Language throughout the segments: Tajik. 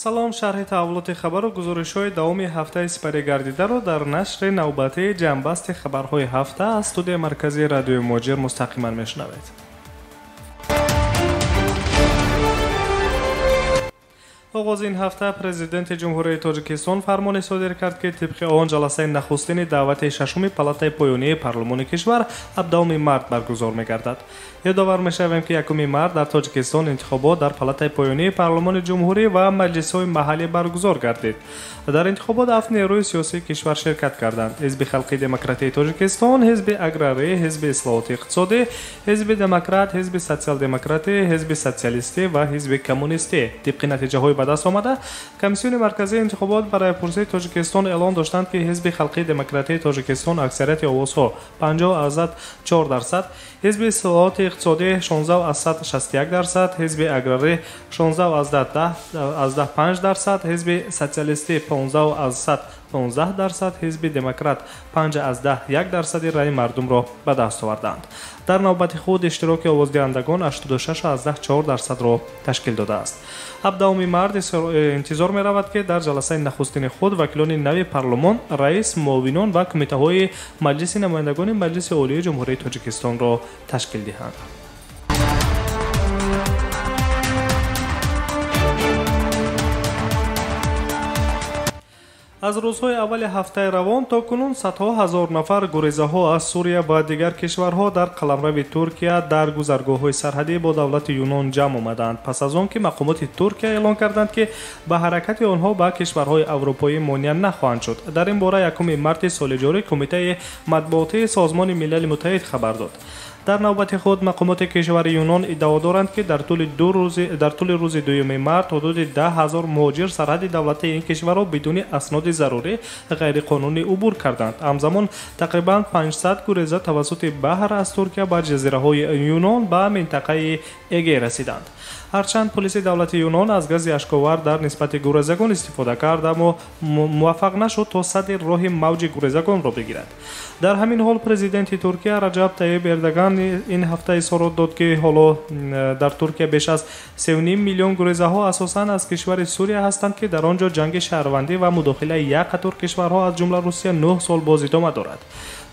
Салом, шарҳи таҳаввулоти хабару гузоришҳои давоми ҳафтаи сипаригардидаро дар нашри навбатии ҷамъбасти хабарҳои ҳафта аз студияи марказии радиои Муҳоҷир мустақиман мешунавед. Оғози ин ҳафта президенти Ҷумҳурии Тоҷикистон фармоне содир кард, ки тибқи он ҷаласаи нахустини даъвати шашуми палатаи поёнии парлумони кишвар 17 март баргузор мегардад. Ёдовар мешавем, ки 1 март дар Тоҷикистон интихобот дар палатаи поёнии парлумони ҷумҳурӣ ва маҷлисҳои маҳаллӣ баргузор гардид. Дар интихобот 7 нерӯи сиёсии кишвар ширкат карданд: Ҳизби халқии демократии Тоҷикистон, Ҳизби аграрӣ, Ҳизби ислоҳоти иқтисодӣ, Ҳизби демократ, Ҳизби социал-демократӣ, Ҳизби социалистӣ ва Ҳизби коммунистӣ. Тибқи натиҷаҳои ба даст омада, Комиссиони марказии интихобот барои пурсии Тоҷикистон эълон доштанд, ки Ҳизби халқии демократии Тоҷикистон аксарияти овозҳо 50,4%, Ҳизби ислоҳоти иқтисодӣ 16,61%, Ҳизби аграрӣ 16,5%, Ҳизби социалистӣ 15,15%, Ҳизби демократ 5,1% раъи мардумро ба даст оварданд. Дар навбати худ иштироки овоздиҳандагон 86,4%-ро ташкил додааст. 17 март интизор меравад, ки дар ҷаласаи нахустини худ вакилони нави парлумон, раис, муовинон ва кумитаҳои Маҷлиси намояндагони Маҷлиси Олии Ҷумҳурии Тоҷикистонро ташкил диҳанд. Аз рӯзҳои аввали ҳафтаи равон то кунун садҳо ҳазор нафар гурезаҳо аз Сурия ва дигар кишварҳо дар қаламрави Туркия дар гузаргоҳҳои сарҳадӣ бо давлати Юнон ҷамъ омаданд, пас аз он ки мақомоти Туркия эълон карданд, ки ба ҳаракати онҳо ба кишварҳои аврупоӣ монеа нахоҳанд шуд. Дар ин бора 1 марти соли ҷорӣ Кумитаи матбуотии Созмони Милали Муттаҳид хабар дод. Дар навбати худ мақомоти кишвари Юнон иддао доранд, ки дар тӯли рӯзи 2 март ҳудуди 10 ҳазор муҳоҷир сарҳади давлатии ин кишварро бидуни асноди зарурӣ ғайриқонунӣ убур карданд. Ҳамзамон тақрибан 500 гуреза тавассути баҳр аз Туркия ба ҷазираҳои Юнон ба минтақаи Эгей расиданд. Ҳарчанд полиси давлати Юнон аз гази ашковар дар нисбати гурезагон истифода кард, аммо муваффақ нашуд то садди роҳи мавҷи гурезагонро бигирад. Дар ҳамин ҳол президенти Туркия Раҷаб Тайиб Эрдоган ин ҳафта изҳорот дод, ки ҳоло дар Туркия беш аз 3,5 миллион гурезаҳо асосан аз кишвари Сурия ҳастанд, ки дар он ҷо ҷанги шаҳрвандӣ ва мудохилаи як қатор кишварҳо аз ҷумла Русия 9 сол боз идома дорад.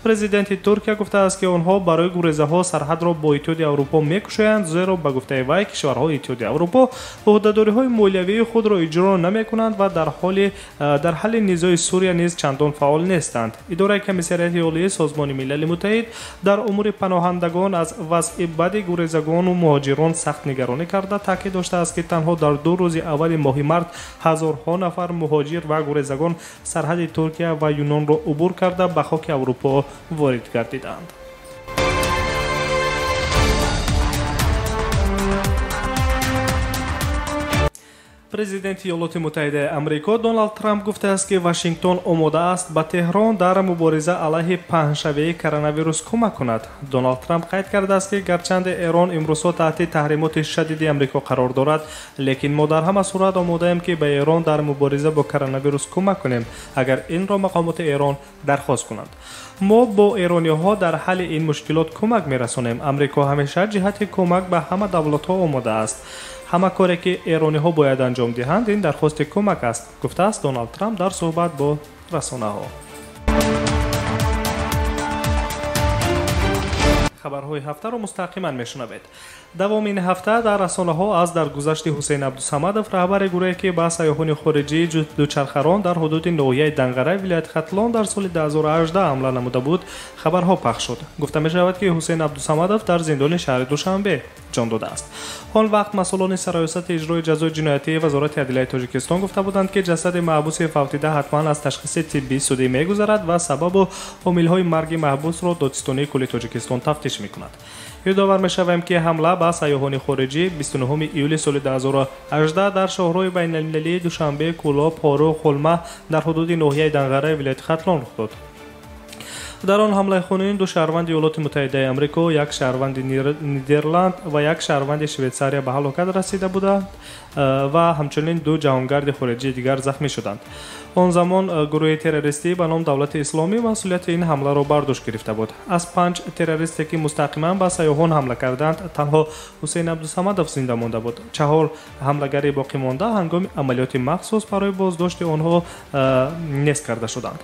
Президенти Туркия гуфтааст, ки онҳо барои гурезаҳо сарҳадро бо Иттиҳоди Аврупо мекушоянд, зеро ба гуфтаи вай кишварҳои Иттиҳоди Аврупо ӯҳдадориҳои молиявии худро иҷро намекунанд ва дар ҳалли низои Сурия низ чандон фаъол нестанд. Идораи Комиссариати Олии Созмони Милали Муттаҳид дар умури паноҳандагон аз вазъи бади гурезагону муҳоҷирон сахт нигаронӣ карда, таъкид доштааст, ки танҳо дар 2 рӯзи аввали моҳи март ҳазорҳо нафар муҳоҷир ва гурезагон сарҳади Туркия ва Юнонро убур карда ба хоки Аврупо ворид гардиданд. Президенти Иёлоти Муттаҳидаи Амрико Доналд Трамп гуфтааст, ки Вашингтон омода аст ба Теҳрон дар мубориза алайҳи паҳншавии коронавирус кӯмак кунад. Доналд Трамп қайд кардааст, ки гарчанде Эрон имрӯзҳо таҳти таҳримоти шадиди Амрико қарор дорад, лекин мо дар ҳама сурат омодаем, ки ба Эрон дар мубориза бо коронавирус кӯмак кунем, агар инро мақомоти Эрон дархост кунанд. Мо бо эрониҳо дар ҳалли ин мушкилот кӯмак мерасонем. Амрико ҳамеша ҷиҳати кӯмак ба ҳама давлатҳо омода аст. Ҳама коре ки эрониҳо бояд анҷом диҳанд, ин дархости кӯмак аст, гуфтааст Доналд Трамп дар суҳбат бо расонаҳо. Хабарҳои ҳафтаро мустақиман мешунавед. Давоми ин ҳафта дар расонаҳо аз даргузашти Ҳусейн Абдусамадов, раҳбари гурӯҳе ки ба сайёҳони хориҷии дучархарон дар ҳудуди ноҳияи Данғара вилояти Хатлон дар соли 2018 ҳамла намуда буд, хабарҳо пахш шуд. Гуфта мешавад, ки Ҳусейн Абдусамадов дар зиндони шаҳри Душанбе ҷон додааст. Он вақт масъулони сароясати иҷрои ҷазои ҷиноятии Вазорати адлияи Тоҷикистон гуфта буданд, ки ҷасади маҳбуси фавтида ҳатман аз ташхиси тиббии судӣ мегузарад ва сабабу омилҳои марги маҳбусро Додситонии кулли Тоҷикистон тафтиш мекунад. Ёдовар мешавем, ки ҳамла ба сайёҳони хориҷӣ 29 июли соли 2018 дар шоҳроҳи байналмилалии Душанбе, Кӯлоб, Хоруғ, Хулма дар ҳудуди ноҳияи Данғараи вилояти Хатлон рух дод. Дар он ҳамлаи хунин 2 шаҳрванди Иёлоти Муттаҳидаи Амрико, як шаҳрванди Нидерланд ва як шаҳрванди Швейтсария ба ҳалокат расида буданд ва ҳамчунин 2 ҷаҳонгарди хориҷии дигар захмӣ шуданд. Он замон гурӯҳи террористӣ ба ном Давлати Исломӣ масъулияти ин ҳамларо бар дӯш гирифта буд. Аз 5 террористе, ки мустақиман ба сайёҳон ҳамла карданд, танҳо Ҳусейн Абдусамадов зинда монда буд. 4 ҳамлагари боқимонда ҳангоми амалиёти махсус барои боздошти онҳо нест карда шуданд.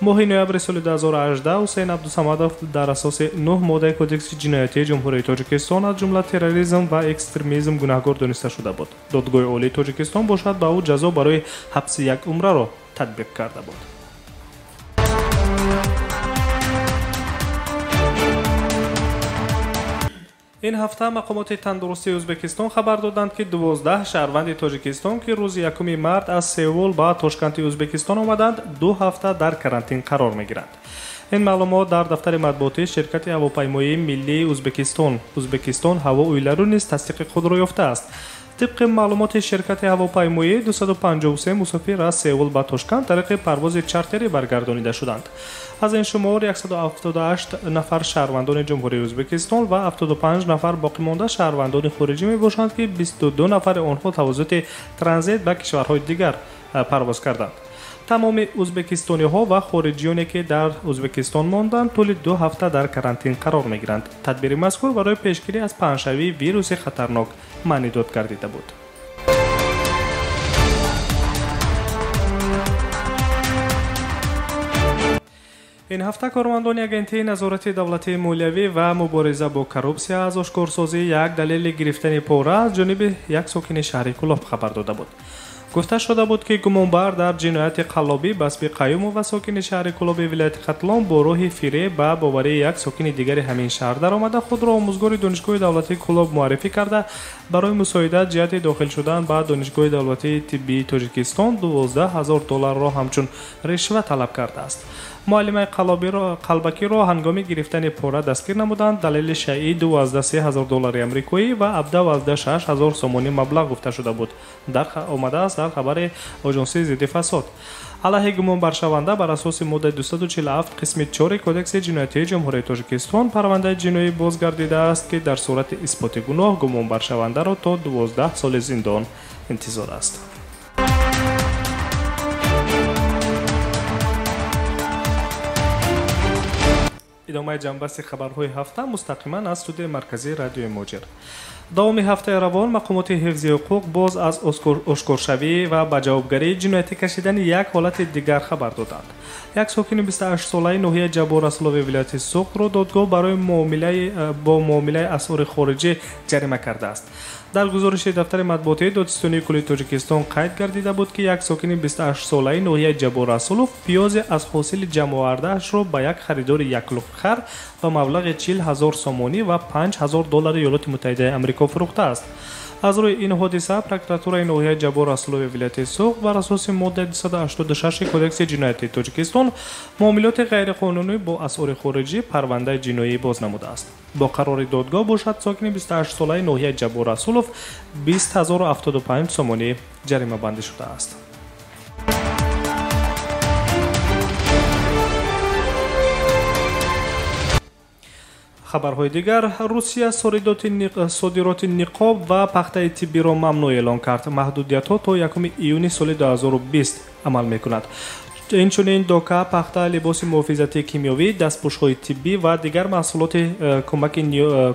Моҳи ноябри соли 2018 Ҳусейн Абдусамадов дар асоси 9 моддаи Кодекси ҷиноятии Ҷумҳурии Тоҷикистон, аз ҷумла терроризм ва экстремизм, гунаҳгор дониста шуда буд. Додгоҳи Олии Тоҷикистон бошад, ба ӯ ҷазо барои ҳабси як умраро татбиқ карда буд. Ин ҳафта мақомоти тандурустии Ӯзбекистон хабар доданд, ки 12 шаҳрванди Тоҷикистон, ки рӯзи 1 март аз Сеул ба Тошканти Ӯзбекистон омаданд, 2 ҳафта дар карантин қарор мегиранд. Ин маълумот дар дафтари матбуотии ширкати ҳавопаймоии миллии Ӯзбекистон Ӯзбекистон ҳаво уйлару низ тасдиқи худро ёфтааст. Тибқи маълумоти ширкати ҳавопаймоӣ, 253 мусофир аз Сеул ба Тошканд тариқи парвози чартерӣ баргардонида шуданд. Аз ин шумор 178 нафар шаҳрвандони Ҷумҳурии Ӯзбекистон ва 75 нафар боқимонда шаҳрвандони хориҷӣ мебошанд, ки 22 нафари онҳо тавассути транзит ба кишварҳои дигар парвоз карданд. Тамоми ӯзбекистониҳо ва хориҷиёне, ки дар Ӯзбекистон монданд, тӯли 2 ҳафта дар карантин қарор мегиранд. Тадбири мазкур барои пешгирӣ аз паҳншавии вируси хатарнок маънидод гардида буд. Ин ҳафта кормандони Агентии назорати давлатии молиявӣ ва мубориза бо коррупсия аз ошкорсозии як далели гирифтани пора аз ҷониби як сокини шаҳри Кӯлоб хабар дода буд. Гуфта шуда буд, ки гумонбар дар ҷинояти қаллобӣ Басби Қаюмова, сокини шаҳри Кӯлоби вилояти Хатлон, бо роҳи фиреб ба боварии як сокини дигари ҳамин шаҳр даромада, худро омӯзгори Донишгоҳи давлатии Кӯлоб муаррифӣ карда, барои мусоидат ҷиҳати дохил шудан ба Донишгоҳи давлатии тиббии Тоҷикистон 12 000 долларро ҳамчун ришва талаб кардааст. Муаллимаи қалбакиро ҳангоми гирифтани пора дастгир намуданд. Далели шайъи 2,3 ҳазор доллари амрикоӣ ва 17,6 ҳазор сомонӣ маблағ гуфта шуда буд. Дар омадааст дар хабари Оҷонсии зидди фасод. Алайҳи гумонбаршаванда бар асоси моддаи 247 қисми 4 Кодекси ҷиноятии Ҷумҳурии Тоҷикистон парвандаи ҷиноӣ бозгардидааст, ки дар сурати исботи гуноҳ гумонбаршавандаро то 12 соли зиндон интизор аст. Идомаи ҷанбасти хабарҳои ҳафта мустақиман аз студияи марказии радиои Муҳоҷир. Давоми ҳафтаи равон мақомоти ҳифзи ҳуқуқ боз аз ошкоршавӣ ва ба ҷавобгарии ҷиноятӣ кашидани як ҳолати дигар хабар доданд. Як сокини 28-солаи ноҳияи Ҷаббор Расулови вилояти Суғдро додгоҳ барои бо муомилаи асъори хориҷӣ ҷарима кардааст. Дар гузориши дафтари матбуотии Додситонии кулли Тоҷикистон қайд гардида буд, ки як сокини 28-солаи ноҳияи Ҷаббор Расулов пиёзе аз ҳосили ҷамъовардаашро ба як харидори яклухтхар ба маблағи 40 000 сомонӣ ва 5 000 доллари Иёлоти Муттаҳидаи Амрико фурӯхтааст. Аз рӯи ин ҳодиса прокуратураи ноҳияи Ҷаббор Расулови вилояти Суғд бар асоси моддаи 286 Кодекси ҷиноятии Тоҷикистон муомилоти ғайриқонунӣ бо асъори хориҷӣ парвандаи ҷиноӣ боз намудааст. Бо қарори додгоҳ бошад, сокини 28-солаи ноҳияи Ҷаббор Расулов 20 075 сомонӣ ҷаримабандӣ шудааст. Хабарҳои дигар. Русия содироти ниқоб ва пахтаи тиббиро мамнӯъ эълон кард. Маҳдудиятҳо то 1 июни соли 2020 амал мекунад. Инчунин дока, пахта, либоси муҳофизатии кимиёвӣ, дастпӯшҳои тиббӣ ва дигар маҳсулоти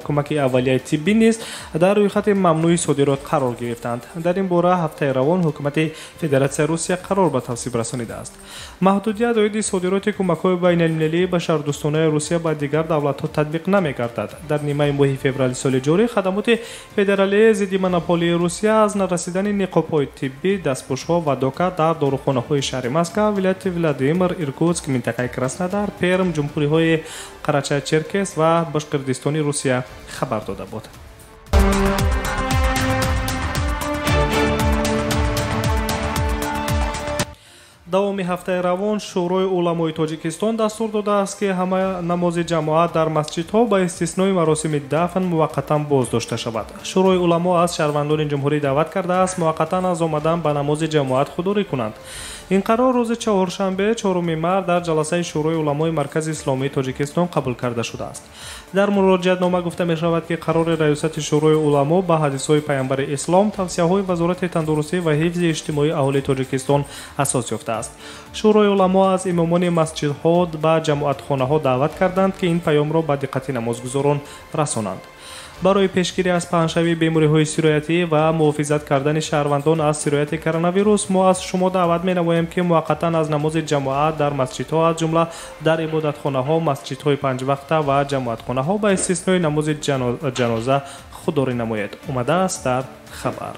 кӯмаки аввалияи тиббӣ низ дар рӯйхати мамнӯи содирот қарор гирифтанд. Дар ин бора ҳафтаи равон ҳукумати Федератсияи Русия қарор ба тасвиб расонидааст. Маҳдудият оиди содироти кӯмакҳои байналмилалии башардӯстонаи Русия ба дигар давлатҳо татбиқ намегардад. Дар нимаи моҳи феврали соли ҷорӣ хадамоти федералии зидди монополияи Русия аз нарасидани ниқобҳои тиббӣ, дастпӯшҳо ва дока дар дорухонаҳои шаҳри Москва, вилояти Владимир, Иркутск, минтақаи Краснодар, Перм, ҷумҳуриҳои Қарачай-Черкес ва Башқирдистони Русия хабар дода буд. Давоми ҳафтаи равон Шӯрои уламои Тоҷикистон дастур додааст, ки ҳама намози ҷамоат дар масҷидҳо ба истиснои маросими дафн муваққатан боздошта шавад. Шӯрои уламо аз шаҳрвандони ҷумҳурӣ даъват кардааст муваққатан аз омадан ба намози ҷамоат худдорӣ кунанд. Ин қарор рӯзи чаҳоршанбе 4 март дар ҷаласаи Шӯрои уламои Маркази Исломии Тоҷикистон қабул карда шудааст. Дар муроҷиатнома гуфта мешавад, ки қарори раёсати Шӯрои уламо ба ҳадисҳои Паёмбари Ислом, тавсияҳои Вазорати тандурустӣ ва ҳифзи иҷтимоии аҳолии Тоҷикистон асос ёфтааст. омадааст. Шӯрои уламо аз имомони масҷидҳо ба ҷамоатхонаҳо даъват карданд, ки ин паёмро ба диққати намозгузорон расонанд. Барои пешгирӣ аз паҳншавии бемориҳои сироятӣ ва муҳофизат кардани шаҳрвандон аз сирояти коронавирус мо аз шумо даъват менамоем, ки муваққатан аз намози ҷамоат дар масҷидҳо, аз ҷумла дар ибодатхонаҳо, масҷидҳои панҷвақта ва ҷамоатхонаҳо ба истиснои намози ҷаноза худдорӣ намоед, омадааст дар хабар.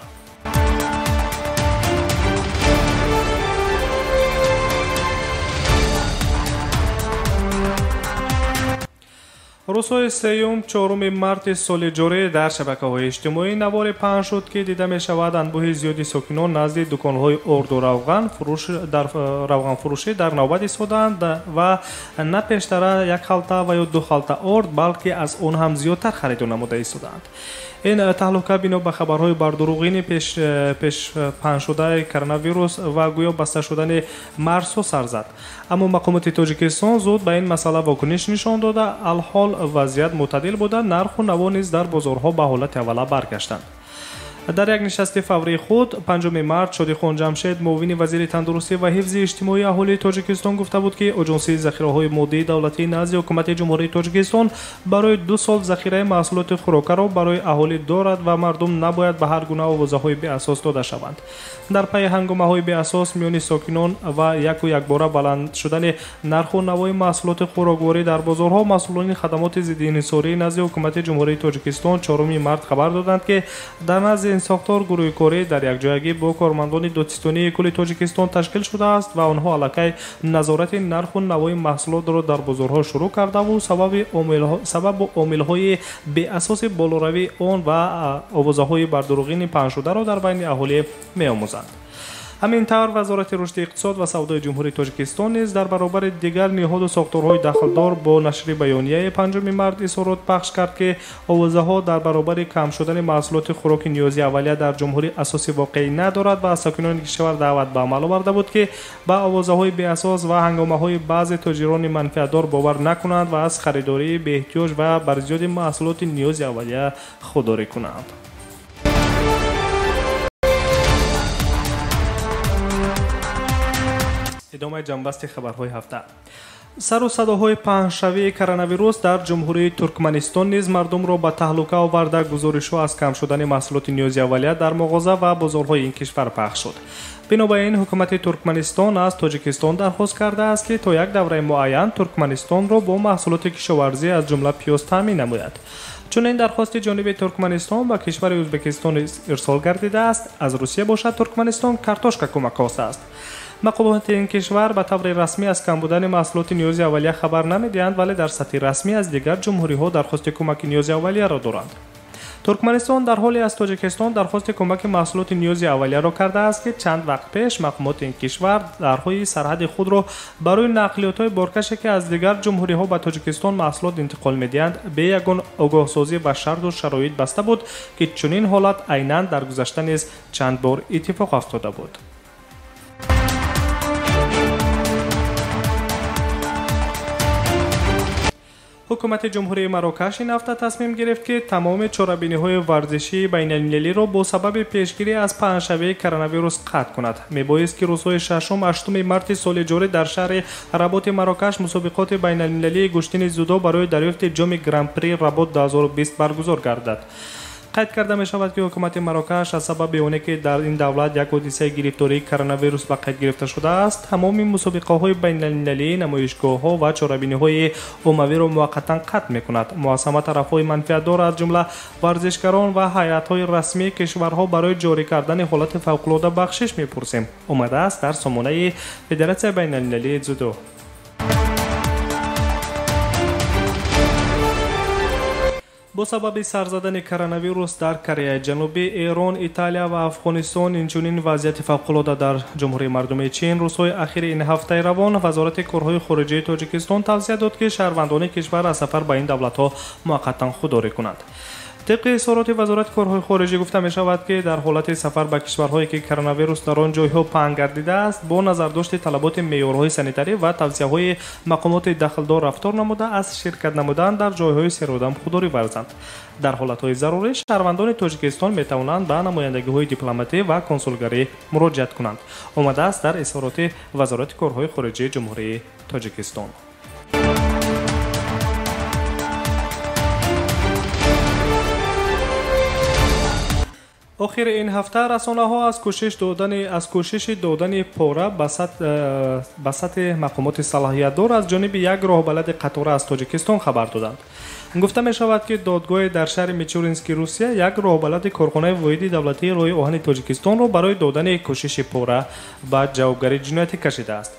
Рӯзҳои сеюм чоруми марти соли ҷорӣ дар шабакаҳои иҷтимоӣ навори паҳн шуд, ки дида мешавад анбӯҳи зиёди сокинон назди дуконҳои орду равғанфурӯшӣ дар навбат истодаанд ва на пештара як халта ва ё ду халта орд, балки аз он ҳам зиёдтар хариду намуда истодаанд. Ин таҳлука бино ба хабарҳои бардурӯғини пешпаҳншудаи коронавирус ва гӯё баста шудани марзҳо сар зад. Аммо мақомоти Тоҷикистон зуд ба ин масъала вокуниш нишон дода, алҳол вазъият мӯътадил буда, нарху наво низ дар бозорҳо ба ҳолати аввала баргаштанд. Дар як нишасти фаврии худ 5 март Шодихон Ҷамшед, муовини вазири тандурустӣ ва ҳифзи иҷтимоии аҳолии Тоҷикистон, гуфта буд, ки Оҷонсии захираҳои моддии давлатии назди ҳукумати Ҷумҳурии Тоҷикистон барои 2 сол захираи маҳсулоти хӯрокаро барои аҳолӣ дорад ва мардум набояд ба ҳар гуна овозаҳои беасос дода шаванд. Дар пайи ҳангомаҳои беасос миёни сокинон ва яку якбора баланд шудани нарху навои маҳсулоти хӯрокворӣ дар бозорҳо, масъулони хадамоти зиддиинҳисории назди ҳукумати Ҷумҳурии Тоҷикистон 4 март хабар доданд, ки дар назди ин сохтор гурӯҳи корӣ дар якҷоягӣ бо кормандони додситонии кулли Тоҷикистон ташкил шудааст ва онҳо аллакай назорати нарху навои маҳсулотро дар бозорҳо шурӯъ кардаву сабабу омилҳои беасоси болоравии он ва овозаҳои бардурӯғини паҳншударо дар байни аҳолӣ меомӯзанд. Ҳамин тавр Вазорати рушди иқтисод ва савдои Ҷумҳурии Тоҷикистон низ дар баробари дигар ниҳоду сохторҳои дахлдор бо нашри баёнияи 5 март изҳорот пахш кард, ки овозаҳо дар баробари кам шудани маҳсулоти хӯроки ниёзи аввалия дар ҷумҳурӣ асоси воқеӣ надорад ва аз сокинони кишвар даъват ба амал оварда буд, ки ба овозаҳои беасос ва ҳангомаҳои баъзе тоҷирони манфиатдор бовар накунанд ва аз харидории беэҳтиёҷ ва бар зиёди маҳсулоти ниёзи аввалия худдорӣ кунанд. Идомаи ҷамъбасти хабарҳои ҳафта. Сару садоҳои паҳншавии коронавирус дар Ҷумҳурии Туркманистон низ мардумро ба таҳлука оварда, гузоришҳо аз кам шудани маҳсулоти ниёзи аввалия дар муғоза ва бозорҳои ин кишвар пахш шуд. Бино ба ин, ҳукумати Туркманистон аз Тоҷикистон дархост кардааст, ки то як давраи муайян Туркманистонро бо маҳсулоти кишоварзӣ аз ҷумла пиёз таъмин намояд. Чунин дархости ҷониби Туркманистон ба кишвари Ӯзбекистон ирсол гардидааст. Аз Русия бошад, Туркманистон картошка кӯмак хостааст. Мақомоти ин кишвар ба таври расмӣ аз кам будани маҳсулоти ниёзи аввалия хабар намедиҳанд, вале дар сатҳи расмӣ аз дигар ҷумҳуриҳо дархости кӯмаки ниёзи аввалияро доранд. Туркманистон дар ҳоле аз Тоҷикистон дархости кӯмаки маҳсулоти ниёзи аввалияро кардааст, ки чанд вақт пеш мақомоти ин кишвар дарҳои сарҳади худро барои нақлиётҳои боркаше, ки аз дигар ҷумҳуриҳо ба Тоҷикистон маҳсулот интиқол медиҳанд, бе ягон огоҳсозӣ ва шарту шароит баста буд, ки чунин ҳолат айнан дар гузашта низ чанд бор иттифоқ афтода буд. Ҳукумати Ҷумҳурии Марокаш ин ҳафта тасмим гирифт, ки тамоми чорабиниҳои варзишии байналмилалиро бо сабаби пешгирӣ аз паҳншавии коронавирус қатъ кунад. Мебоист, ки рӯзҳои 6-8 марти соли ҷорӣ дар шаҳри Работи Марокаш мусобиқоти байналмилалии гӯштини дзюдо барои дарёфти ҷоми Гран-при Работ 2020 баргузор гардад. Қайд карда мешавад, ки ҳукумати Марокаш аз сабаби оне, ки дар ин давлат як ҳодисаи гирифтории коронавирус ба қайд гирифта шудааст, тамоми мусобиқаҳои байналмилалӣ, намоишгоҳҳо ва чорабиниҳои оммавиро муваққатан қатъ мекунад. Муассама тарафҳои манфиатдор, аз ҷумла варзишгарон ва ҳайатҳои расмии кишварҳо барои ҷорӣ кардани ҳолати фавқулода бахшиш мепурсем, омадааст дар сомонаи Федератсияи байналмилалии дзюдо. Бо сабаби сар задани коронавирус дар Кореяи Ҷанубӣ, Эрон, Италия ва Афғонистон, инчунин вазъияти фавқулода дар Ҷумҳурии Мардумии Чин, рӯзҳои ахири ин ҳафтаи равон Вазорати корҳои хориҷии Тоҷикистон тавсия дод, ки шаҳрвандони кишвар аз сафар ба ин давлатҳо муваққатан худдорӣ кунанд. Тибқи изҳороти Вазорати корҳои хориҷӣ гуфта мешавад, ки дар ҳолати сафар ба кишварҳое, ки коронавирус дар он ҷойҳо паҳн гардидааст, бо назардошти талаботи меъёрҳои санитарӣ ва тавсияҳои мақомоти дахлдор рафтор намуда, аз ширкат намудан дар ҷойҳои серодам худдорӣ варзанд. Дар ҳолатҳои зарурӣ шаҳрвандони Тоҷикистон метавонанд ба намояндагиҳои дипломатӣ ва консулгарӣ муроҷиат кунанд. Омадааст дар изҳороти Вазорати корҳои хориҷии Ҷумҳурии Тоҷикистон. Охири ин ҳафта расонаҳо аз кӯшиши додани пора ба сатҳи мақомоти салоҳиятдор аз ҷониби як роҳбалади қатора аз Тоҷикистон хабар доданд. Гуфта мешавад, ки додгоҳе дар шаҳри Мичурински Русия як роҳбалади корхонаи воҳиди давлатии роҳи оҳани Тоҷикистонро барои додани кӯшиши пора ба ҷавобгарии ҷиноятӣ кашидааст.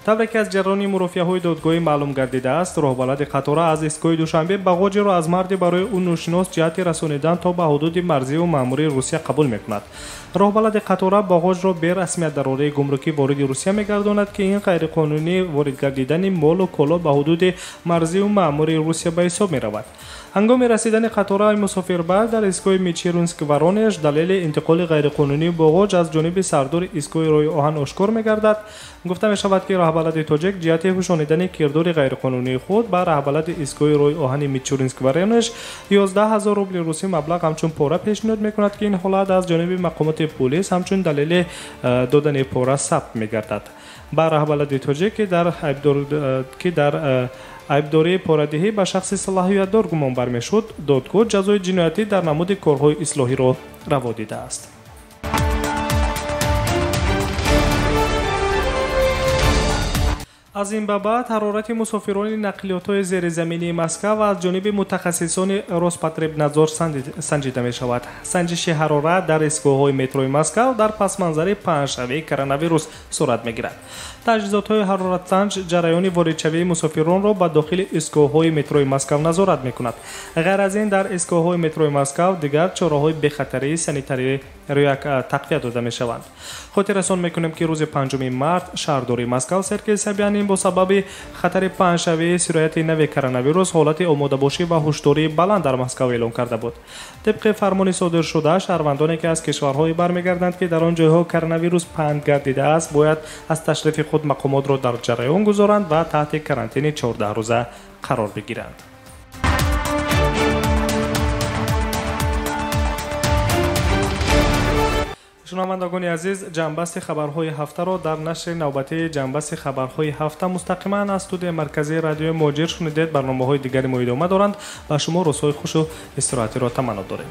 Тавре ки аз ҷараёни мурофиаҳои додгоҳӣ маълум гардидааст, роҳбалади қатора аз истгоҳи Душанбе бағоҷеро аз марди барои ӯ ношинос ҷиҳати расонидан то ба ҳудуди марзию маъмурии Русия қабул мекунад. Роҳбалади қатора бағоҷро берасмият дар ораи гумрукӣ вориди Русия мегардонад, ки ин ғайриқонунӣ ворид гардидани молу коло ба ҳудуди марзию маъмурии Русия ба ҳисоб меравад. Ҳангоми расидани қатораи мусофирбар дар истгоҳи Мичуринск Воронеж далели интиқоли ғайриқонунии боғоҷ аз ҷониби сардори истгоҳи роҳи оҳан ошкор мегардад. Гуфта мешавад, ки раҳбалади тоҷик ҷиҳати пӯшонидани кирдори ғайриқонунии худ ба раҳбалади истгоҳи роҳи оҳани Мичуринск Воронеж 11 000 рубли русӣ маблағ ҳамчун пора пешниҳод мекунад, ки ин ҳолат аз ҷониби мақомоти полис ҳамчун далели додани пора сабт мегардад. Ба раҳбалади тоҷик, ки дар айбдории порадиҳӣ ба шахси салоҳиятдор гумонбар мешуд, додгоҳ ҷазои ҷиноятӣ дар намуди корҳои ислоҳиро раво дидааст. Аз ин ба баъд ҳарорати мусофирони нақлиётҳои зеризаминии Москав аз ҷониби мутахассисони Роспотребнадзор санҷида мешавад. Санҷиши ҳарорат дар истгоҳҳои метрои Москав дар пасманзари паҳншавии коронавирус сурат мегирад. Таҷҳизотҳои ҳароратсанҷ ҷараёни воридшавии мусофиронро ба дохили истгоҳҳои метрои Москав назорат мекунад. Ғайр аз ин, дар истгоҳҳои метрои Москав дигар чораҳои бехатарии санитарӣ тақвият дода мешаванд. Хотиррасон мекунем, ки рӯзи 5 март шаҳрдори Москав Сергей Собянин бо сабаби хатари паҳншавии сирояти нави коронавирус ҳолати омодабошӣ ва ҳушдории баланд дар Москав эълон карда буд. Тибқи фармони содиршуда, шаҳрвандоне ки аз кишварҳое бармегарданд, ки дар он ҷойҳо коронавирус паҳн гардидааст, бояд аз ташрифи худ мақомотро дар ҷараён гузоранд ва таҳти карантини 14 рӯза қарор бигиранд. Шунавандагони азиз, ҷамъбасти хабарҳои ҳафтаро дар нашри навбатии ҷамъбасти хабарҳои ҳафта мустақиман аз студияи марказии радиои Муҳоҷир шунидед. Барномаҳои дигари мо идома доранд. Ба шумо рӯзҳои хушу истироҳатиро таманно дорем.